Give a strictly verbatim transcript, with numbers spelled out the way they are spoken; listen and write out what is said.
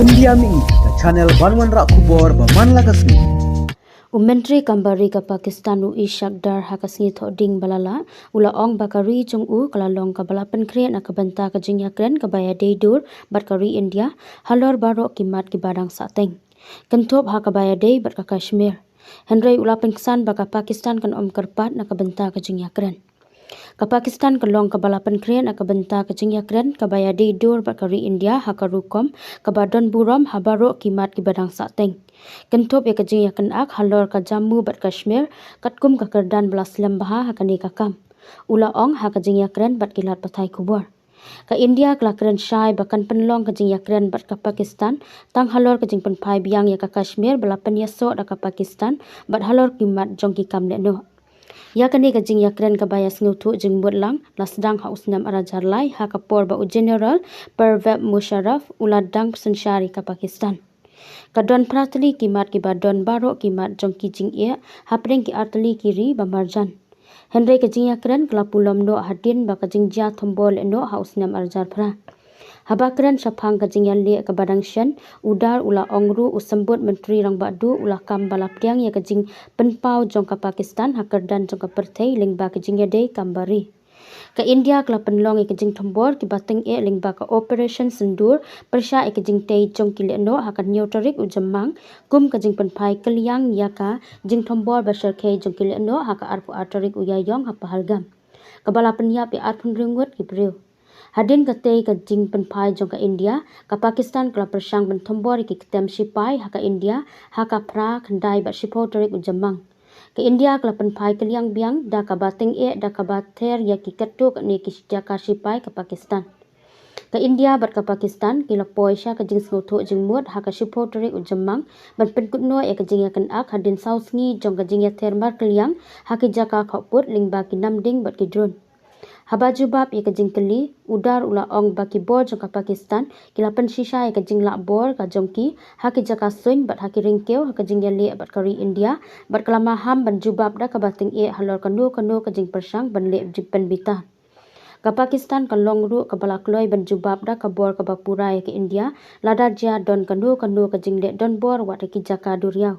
India Mini, ka channel ban wanrah khubor ba man la ka sngi. U Myntri Kam Bari ka Pakistan u Ishaq Dar ha ka sngi Thohdieng ba la leit u la ong ba ka ri jong u ka la long kaba la pynkhreh na ka bynta ka jingïakren kaba ïadei dur bad ka ri India halor baroh ki mat kiba dang sahteng, kynthup ha kaba ïadei bad ka Kashmir. Hynrei u la pynksan ba ka Pakistan kan ym kyrpad na ka bynta ka jingïakren. Ka Pakistan ka long kaba la pynkhreh na ka bynta ka jingïakren kaba ïadei dur bad ka ri India ha ka rukom kaba don burom ha baroh ki mat kiba dang sahteng, kynthup ïa ka jingïakynad halor ka Jammu bad Kashmir, katkum ka kyrdan ba la slem bha ha kane ka kam, u la ong ha ka jingïakren bad ki lad pathai khubor. Ka India ka la kren shai ba kan pynlong ka jingïakren bad ka Pakistan tang halor ka jingpynphai biang ïa ka Kashmir ba la pynïasoh da ka Pakistan bad halor ki mat jong ki kam lehnoh. Ïa kane ka jingïakren kaba ïa sngewthuh jingmut lang la sdang ha u snem ar hajar lai ha ka por ba u General Pervez Musharraf u la dang synshar ïa ka Pakistan. Ka don phra tylli ki mat kiba don baroh ki mat jong ki jingeh hapdeng ki ar tylli ki ri ba marjan. Hynrei ka jingïakren ka la pulom noh hadien ba ka jingjia thombor lehnoh ha u snem ar hajar phra. Haba kren shaphang ka jingïaleh kaba dang shen, u Dar u la ong ruh u Symbud Myntri Rangbah Duh u la kam ba la pdiang ïa ka jingpynpaw jong ka Pakistan ha kyrdan jong ka pyrthei lyngba ka jingïadei kam bari. Ka India ka la pynlong ïa ka jingthombor kiba tyngeh lyngba ka Operation Sindoor pyrshah ïa ka jingtei jong ki lehnoh ha ka hynñiew tarik u Jymmang, kum ka jingpynphai kylliang ïa ka jingthombor ba shyrkhei jong ki lehnoh ha ka arphew ar tarik u Ïaïong ha Pahalgam, kaba la pynïap ïa arphew hynriew ngut ki briew. Hadien katei ka jingpynphai jong ka India, ka Pakistan ka la pyrshang ban thombor ïa ki kyntem shipai ha ka India ha ka phra, khyndai bad shiphew tarik u Jymmang. Ka India ka la pynphai kylliang biang da kaba tyngeh da kaba ther ïa ki katto katne ki jaka shipai ka Pakistan. Ka India bad ka Pakistan ki la poi sha ka jingsngewthuh jingmut ha ka shiphew tarik u Jymmang ban pynkut noh ïa ka jingïakynad hadien saw sngi jong ka jingïather markylliang ha ki jaka khawpud lyngba ki namding bad ki drone. Haba jubab ïa ka jingkylli, u Dar u la ong ba ki bor jong ka Pakistan ki la pynshisha ïa ka jinglahbor ka jong ki ha ki jaka suiñ bad ha ki ryngkew ha ka jingïaleh bad ka ri India, bad ka la maham ban jubab da kaba tyngeh halor kano kano ka jingpyrshang ban leh jingpynbitar. Ka Pakistan ka long ruh kaba la kloi ban jubab da ka bor kaba pura ïa ka India lada jia don kano kano ka jingleh donbor wat ha ki jaka duriaw.